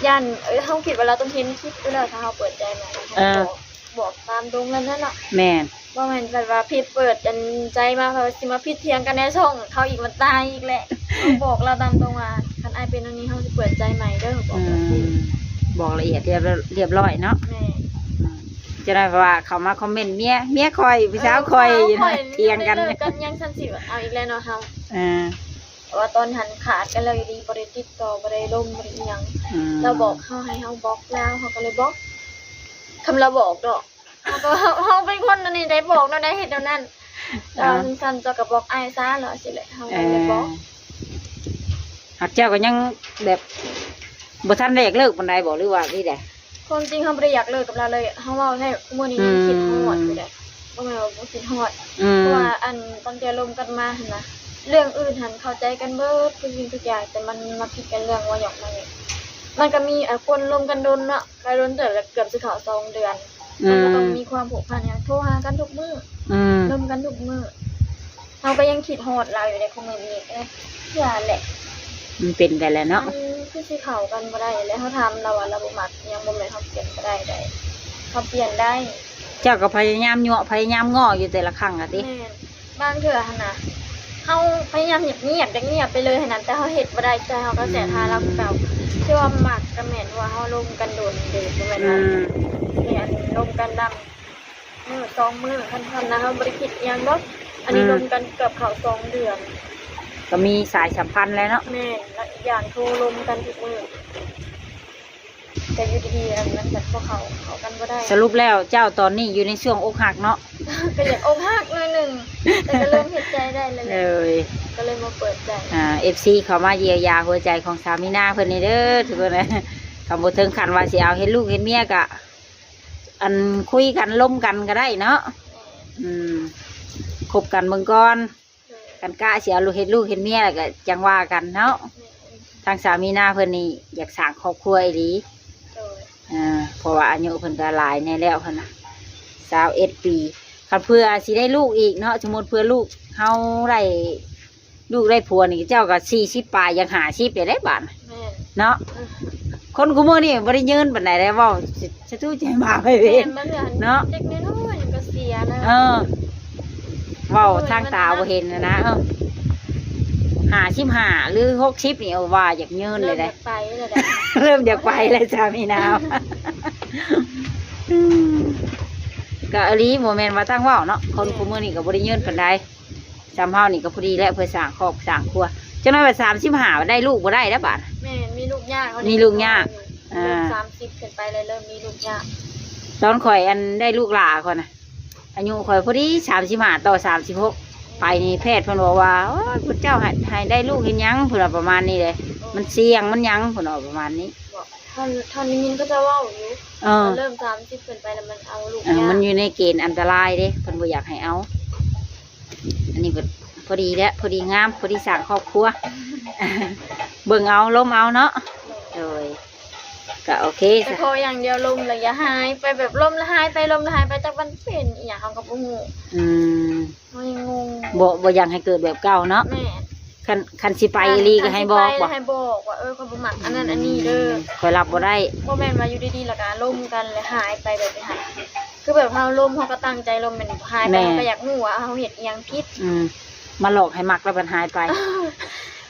ຢ້ານ ເອີ ເຮົາຄິດວ່າລາວຕ້ອງເຫັນຄລິບຢູ່ແລ້ວ ຖ້າເຮົາເປີດໃຈໃໝ່ ເຮົາ ເອີ ບອກ ບອກຕາມຕົງນັ້ນແຫຼະເນາະ ແມ່ນ ບໍ່ແມ່ນແບບວ່າຜິດເປີດອັນໃຈມາ ເຂົາຊິມາຜິດຖຽງກັນໃນຊ່ອງເຂົາອີກ ມັນຕາຍອີກແຫຼະ ເຮົາບອກລາວຕາມຕົງວ່າ ຄັນອ້າຍເປັນແນວນີ້ ເຮົາຊິເປີດໃຈໃໝ່ເດີ້ ບອກລາວຊີ້ ອືມ ບອກລະອຽດຮຽບ ຮຽບຮ້ອຍເນາະ ແມ່ນ ອືມ ຈະໄດ້ວ່າເຂົາມາຄອມເມັນ ເມຍ ເມຍຂ້ອຍ ຜູ້ສາວຂ້ອຍ ເອີ ຜູ້ສາວຂ້ອຍ ຖຽງກັນ ເລີກກັນຫຍັງຊັ້ນຊິ ເອົາອີກແລ້ວເນາະເຮົາ ເອີ ເພາະວ່າຕອນຫັ້ນຂາດກັນແລ້ວອີ່ຫຼີ ບໍ່ໄດ້ຕິດຕໍ່ ບໍ່ໄດ້ລົມ ບໍ່ໄດ້ອີ່ຫຍັງ ອືມ ລາວບອກເຮົາໃຫ້ເຮົາບລັອກລາວ ເຮົາກໍເລີຍບລັອກ ຄຳລາວບອກດອກ ເຮົາກໍ ເຮົາ ເຮົາເປັນຄົນອັນນີ້ໄດ້ບອກແນວໃດເຮັດແນວນັ້ນ ລາວວ່າ ເອີ ຊັ້ນໆ ເຈົ້າກໍບລັອກອ້າຍຊະ ລາວວ່າຊີ້ແຫຼະ ເຮົາກໍເລີຍບລັອກ ເອີ ຫາກເຈົ້າກໍຍັງແບບບໍ່ທັນໄດ້ຢາກເລີກປານໃດບໍ ຫຼືວ່າຈັ່ງໃດ? ຄວາມຈິງເຮົາບໍ່ໄດ້ຢາກເລີກກັບລາວເລີຍ ເຮົາເວົ້າແທ້ ມື້ນີ້ຍັງຄິດຮອດຢູ່ເດ້ ອືມ ບໍ່ແມ່ນວ່າບໍ່ຄິດຮອດ ອືມ ເພາະວ່າອັນຕັ້ງແຕ່ລົມກັນມາຫັ້ນນະ ເລື່ອງອື່ນຫັ້ນເຂົ້າໃຈກັນເບິດທຸກສິ່ງທຸກຢ່າງ ແຕ່ມັນມາຜິດກັນເລື່ອງວ່າຫຍັງມານີ້ ມັນກໍມີ ອາ ຄົນລົມກັນດົນເນາະ ກໍດົນເຕີບແລ້ວ ເກືອບຊິເຂົ້າສອງເດືອນ ອືມ ມັນກໍຕ້ອງມີຄວາມຜູກພັນຫຍັງ ໂທຫາກັນທຸກມື້ ອືມ ລົມກັນທຸກມື້ ເຮົາກໍຍັງຄິດຮອດລາວຢູ່ໃນຄອມເມັນນີ້ ເອີ ຢ່າແຫຼະ ມັນເປັນໄປແລ້ວເນາະ ມັນຄືຊິເຂົ້າກັນບໍ່ໄດ້ແຫຼະ ເຮົາຖາມລາວວ່າລາວບໍ່ມັກ ຍັງບໍ່ແມ່ນເຮົາປ່ຽນບໍ່ໄດ້ໃດ ເຮົາປ່ຽນໄດ້ ເຈົ້າກໍພະຍາຍາມຍົວະ ພະຍາຍາມງໍ້ຢູ່ແຕ່ລະຄັ້ງຫັ້ນຕິ ແມ່ນ ບາງເທື່ອຫັ້ນນະ ເຮົາພະຍາຍາມງຽບໆ ຢາກງຽບໄປເລີຍຫັ້ນນະ ແຕ່ເຮົາເຮັດບໍ່ໄດ້ ໃຈເຮົາກໍແສບຫາລາວຄືເກົ່າ ອືມ ທີ່ວ່າມັກກໍແມ່ນວ່າເຮົາລົມກັນດົນເດ້ ບໍ່ແມ່ນວ່າ ອືມ ມີອັນລົມກັນດຳ ມື້ສອງມື້ ຄັນ ຄັນນະ ເຮົາບໍ່ໄດ້ຄິດອີ່ຫຍັງດອກ ອັນນີ້ ອືມ ລົມກັນເກືອບເຂົ້າສອງເດືອນ ກໍມີສາຍສຳພັນແລ້ວເນາະ ແມ່ນ ແລ້ວອີກຢ່າງໂທລົມກັນທຸກມື້ ແຕ່ຢູ່ດີໆ ອັນນັ້ນແບບພວກເຂົາເຂົ້າກັນບໍ່ໄດ້ ສະຫຼຸບແລ້ວເຈົ້າຕອນນີ້ຢູ່ໃນຊ່ວງອົກຫັກເນາະ ກໍຢາກອົກຫັກໜ້ອຍໜຶ່ງ ແຕ່ກໍເລີ່ມເຮັດໃຈໄດ້ແລ້ວແຫຼະ ເອີຍ ກໍເລີຍມາເປີດໃຈ ອ່າ ເອັຟຊີ ເຂົ້າມາຢຽວຢາຫົວໃຈຂອງສາວມີນາເພິ່ນນີ້ເດີ ອືມ ທຸກຄົນ ຄຳບໍ່ເຖິງຂັ້ນວ່າຊິເອົາເຮັດລູກເຮັດເມຍກະ ອັນ ຄຸຍກັນລົມກັນກໍໄດ້ເນາະ ແມ່ນ ອືມ ຄົບກັນເບິ່ງກ່ອນ ໂດຍ ຄັນກະຊິເອົາລູກເຮັດລູກເຮັດເມຍແລ້ວກໍຈັ່ງວ່າກັນເນາະ ແມ່ນ ທາງສາວມີນາເພິ່ນນີ້ຢາກສ້າງຄອບຄົວອີ່ຫຼີ ໂດຍ ອ່າ ເພາະວ່າອາຍຸເພິ່ນກໍຫຼາຍແດ່ແລ້ວຫັ້ນນະ ຊາວເອັດປີ ຄັນເພື່ອຊິໄດ້ລູກອີກເນາະ ສົມມຸດເພື່ອລູກເຮົາໄດ້ ລູກໄດ້ຜົວນີ້ເຈົ້າກໍສີ່ສິບປາຍ ຢາກຫ້າສິບແລ້ວເດ້ບາດ ແມ່ນ ເນາະ ອືມ ຄົນຄູ່ມື້ນີ້ບໍ່ໄດ້ຍືນປານໃດແລ້ວ ເວົ້າ ສະຕູໃຈໝາໄປເວນ ແມ່ນ ບາງເທື່ອຫັ້ນ ເນາະ ເດັກນ້ອຍໆຍັງກໍເສຍນະ ເອີ ເວົ້າທາງຕາບໍ່ເຫັນນະ ເອີ ຫ້າສິບຫ້າ ຫຼື ຫົກສິບນີ້ ເອີ ວ່າຢາກຍືນເລີຍເດ້ ເລີ່ມຢາກໄປແລ້ວເດ້ ເລີ່ມຢາກໄປແລ້ວ ສາມີນາ ອືມ ກໍອີ່ຫຼີ ບໍ່ແມ່ນວ່າຕັ້ງເວົ້າເນາະ ຄົນ ແມ່ນ ຄູ່ມື້ນີ້ກໍບໍ່ໄດ້ຍືນປານໃດ ສ່ຳເຮົານີ້ກໍພໍດີແລ້ວ ເພື່ອສ້າງຄອບສ້າງຄົວ ຈັກໜ້ອຍວ່າສາມສິບຫ້າ ໄດ້ລູກບໍ່ໄດ້ແລ້ວບາດ ແມ່ນ ມີລູກຍາກ ມີລູກຍາກ ອ່າ ສາມສິບຂຶ້ນໄປແລ້ວເລີ່ມມີລູກຍາກ ຕອນຂ້ອຍອັນໄດ້ລູກຫຼ້າຂ້ອຍນະ ອາຍຸຂ້ອຍພໍດີສາມສິບຫ້າຕໍ່ສາມສິບຫົກ ໄປນີ້ແພດເພິ່ນບອກວ່າ ໂອ້ຍ ພວກເຈົ້າໃຫ້ ໃຫ້ໄດ້ລູກເຮັດຫຍັງ ເພິ່ນວ່າປະມານນີ້ເດ້ ມັນສ່ຽງ ມັນຫຍັງ ເພິ່ນວ່າປະມານນີ້ ເທົ່າ ເທົ່າໄດ້ຍິນເຂົາເຈົ້າເວົ້າຢູ່ ເອີ ເລີ່ມສາມສິບຂຶ້ນໄປແລ້ວມັນເອົາລູກ ເອີ ຍາກ ມັນຢູ່ໃນເກນອັນຕະລາຍເດ້ ເພິ່ນບໍ່ຢາກໃຫ້ເອົາ ອັນນີ້ກໍພໍດີແຫຼະ ພໍດີງາມ ພໍດີສ້າງຄອບຄົວ ເບິ່ງເອົາ ລົມເອົາເນາະ ໂດຍ ກໍໂອເຄ ແຕ່ຂໍຢ່າງດຽວ ລົມແລ້ວຢ່າຫາຍໄປ ແບບລົມແລ້ວຫາຍໄປ ລົມແລ້ວຫາຍໄປ ຈັກມັນເປັນອີ່ຫຍັງ ເຮົາກໍບໍ່ຮູ້ ອືມ ເຮົາຍັງງົງ ບໍ່ ບໍ່ຢາກໃຫ້ເກີດແບບເກົ່າເນາະ ແມ່ນ ຄັນ ຄັນຊິໄປອີ່ຫຼີກໍໃຫ້ບອກ ຄັນຊິໄປ ບໍ່ ໃຫ້ບອກວ່າ ເອີ ຂ້ອຍບໍ່ມັກອັນນັ້ນອັນນີ້ເດີ ຂ້ອຍຮັບບໍ່ໄດ້ ບໍ່ແມ່ນວ່າຢູ່ດີໆ ແລ້ວກໍລົມກັນ ແລ້ວຫາຍໄປແບບນີ້ຫັ້ນ ຄືແບບເຮົາລົມ ເຮົາກໍຕັ້ງໃຈລົມ ແມ່ນຫາຍໄປ ແມ່ນ ເຮົາກໍຢາກຮູ້ວ່າເຮົາເຮັດອີ່ຫຍັງຜິດ ອືມ ມາຫຼອກໃຫ້ມັກແລ້ວບັດຫາຍໄປ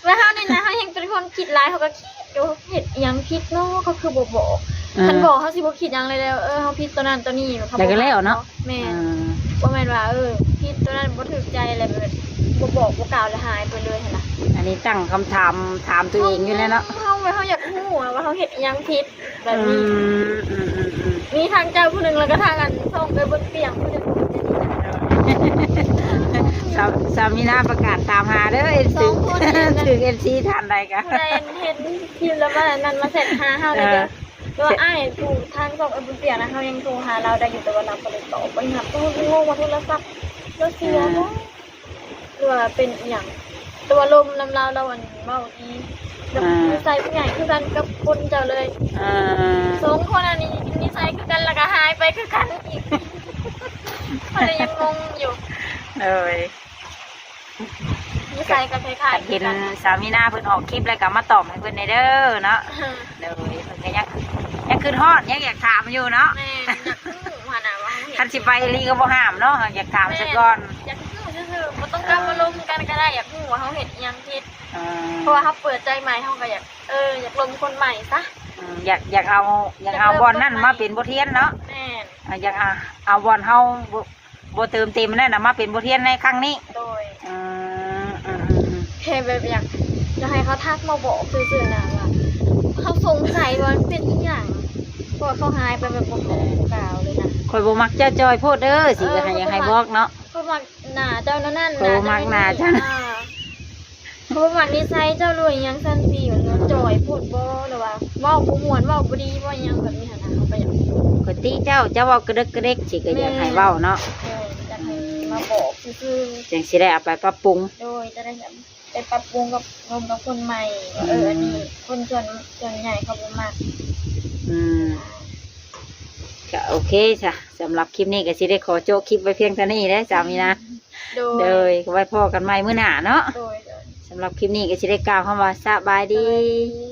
ແລ້ວເຮົານີ້ນະ ເຮົາແຮ່ງເປັນຄົນຄິດຫຼາຍ ເຮົາກໍຄິດຢູ່ ເຮັດອີ່ຫຍັງຜິດເນາະ ເຂົາຄືບໍ່ບອກ ເອີ ຄັນບອກເຮົາຊິບໍ່ຄິດຫຍັງເລີຍ ເອີ ເຮົາຜິດຕົວນັ້ນຕົວນີ້ ເຂົາ ແລ້ວກໍແລ້ວເນາະ ບໍ່ມັກເນາະ ແມ່ນ ເອີ ບໍ່ແມ່ນວ່າ ເອີ ຜິດຕົວນັ້ນບໍ່ຖືກໃຈ ແລ້ວແບບບໍ່ບອກບໍ່ກ່າວ ແລ້ວຫາຍໄປເລີຍຫັ້ນນະ ອັນນີ້ຕັ້ງຄຳຖາມ ຖາມຕົວເອງຢູ່ແລ້ວເນາະ ເຮົາ ເຮົາຢາກຮູ້ວ່າເຮົາເຮັດອີ່ຫຍັງຜິດ ແບບນີ້ ອືມ ອືມ ອືມ ອືມ ມີທັງເຈົ້າຜູ້ໜຶ່ງ ແລ້ວກໍທາງອັນຊ່ອງເອື້ອຍບົນປ່ຽງຜູ້ໜຶ່ງ ສາວ ສາວມີນາປະກາດຕາມຫາເດີ ເອັຟຊີ ສອງຄົນນີ້ນະ ຖືກເອັຟຊີທ່ານໃດກະ ຜູ້ໃດເຫັນຄລິບແລ້ວມານັ້ນ ມາແຊັດຫາເຮົາແດ່ເດີ ເອີ ແຕ່ວ່າອ້າຍຜູ້ທາງຊ່ອງເອື້ອຍບຸນປຽງນະ ເຮົາຍັງໂທຫາລາວໄດ້ຢູ່ ແຕ່ວ່າລາວບໍ່ໄດ້ຕອບ ບໍ່ຮັບ. ເຮົາງົງວ່າໂທລະສັບລາວເສຍບໍ່ ຫຼືວ່າເປັນອີ່ຫຍັງ? ແຕ່ວ່າລົມນຳລາວ ລາວອັນເວົ້າດີ ແບບ ອ່າ ນິໄສຜູ້ໃຫຍ່ຄືກັນກັບຄົນເຈົ້າເລີຍ. ອ່າ ສອງຄົນອັນນີ້ນິໄສຄືກັນ ແລ້ວກໍຫາຍໄປຄືກັນອີກ. ຂ້ອຍກໍຍັງງົງຢູ່. ໂດຍ. ນິໄສກໍຄ້າຍໆ ຄັນເຫັນ ຄືກັນ ສາວມີນາເພິ່ນອອກຄລິບແລ້ວກໍມາຕອບໃຫ້ເພິ່ນແດ່ເດີເນາະ. ໂດຍ. ເພິ່ນກໍຍັງ ຍັງຄິດຮອດ ຍັງຢາກຖາມຢູ່ເນາະ. ແມ່ນ ຢາກຮູ້ຫັ້ນນະວ່າເຮົາເຮັດ ຄັນຊິໄປອີ່ຫຼີກໍບໍ່ຫ້າມເນາະ ຢາກຖາມຊະກ່ອນ. ແມ່ນ ຢາກຮູ້ຊື່ໆ ບໍ່ຕ້ອງກັບມາລົມກັນກໍໄດ້ ຢາກຮູ້ວ່າເຮົາເຮັດອີ່ຫຍັງຜິດ. ອ່າ ເພາະວ່າເຮົາເປີດໃຈໃໝ່ ເຮົາກໍຢາກ ເອີ ຢາກລົມຄົນໃໝ່ຊະ. ອືມ ຢາກ ຢາກເອົາ ຢາກເອົາບ່ອນນັ້ນມາເປັນບົດຮຽນເນາະ. ແມ່ນ ອ່າ ຢາກ ອ່າ ເອົາບ່ອນເຮົາບໍ່ ບໍ່ເຕີມເຕັມນັ້ນນະ ມາເປັນບົດຮຽນໃນຄັ້ງນີ້. ໂດຍ. ອືມ ອືມ ອືມ ແຄ່ແບບຢາກ ຢາກໃຫ້ເຂົາທັກມາບອກຊື່ໆນະ ວ່າເຮົາສົງໄສວ່າມັນເປັນອີ່ຫຍັງ ເພາະວ່າເຂົາຫາຍໄປແບບບໍ່ບອກກ່າວເລີຍນະ. ຂ້ອຍບໍ່ມັກເຈົ້າຈ່ອຍໂພດເດີ ຊິ ເອີ ກໍໃຫ້ ຢາກໃຫ້ບອກເນາະ. ຂ້ອຍບໍ່ມັກໜ້າເຈົ້າແນວນັ້ນ ຂ້ອຍບໍ່ມັກໜ້າເຈົ້າ ອ່າ ເພາະວ່າມັກນິໄສເຈົ້າ ຫຼືວ່າອີ່ຫຍັງຊັ້ນຊີ້ ມັນຈ່ອຍໂພດບໍ່ ຫຼືວ່າເວົ້າບໍ່ມ່ວນ ເວົ້າບໍ່ດີບໍ່ ອີ່ຫຍັງແບບນີ້ຫັ້ນນະ ເຮົາກໍຢາກ ຂ້ອຍຕິເຈົ້າ ເຈົ້າເວົ້າກະເດິກກະເດິກ ຊິກໍຢາກໃຫ້ເວົ້າເນາະ. ເອີ ຢາກໃຫ້ມາບອກຊື່ໆ ຈັ່ງຊິໄດ້ເອົາໄປປັບປຸງ. ໂດຍ ຈະໄດ້ແບບໄປປັບປຸງກັບ ລົມກັບຄົນໃໝ່ ວ່າ ອືມ ເອີ ອັນນີ້ຄົນສ່ວນ ສ່ວນໃຫຍ່ເຂົາບໍ່ມັກ. ອືມ ກໍໂອເຄຊະ ສຳລັບຄລິບນີ້ກໍຊິໄດ້ຂໍໂຈະຄລິບໄວ້ພຽງເທົ່ານີ້ເດ້ ສາວມີນາ. ໂດຍ ໂດຍ ໄວ້ພໍ້ກັນໃໝ່ມື້ໜ້າເນາະ. ໂດຍ ໂດຍ. ສຳລັບຄລິບນີ້ກໍຊິໄດ້ກ່າວຄຳວ່າສະບາຍດີ. ສະບາຍດີ.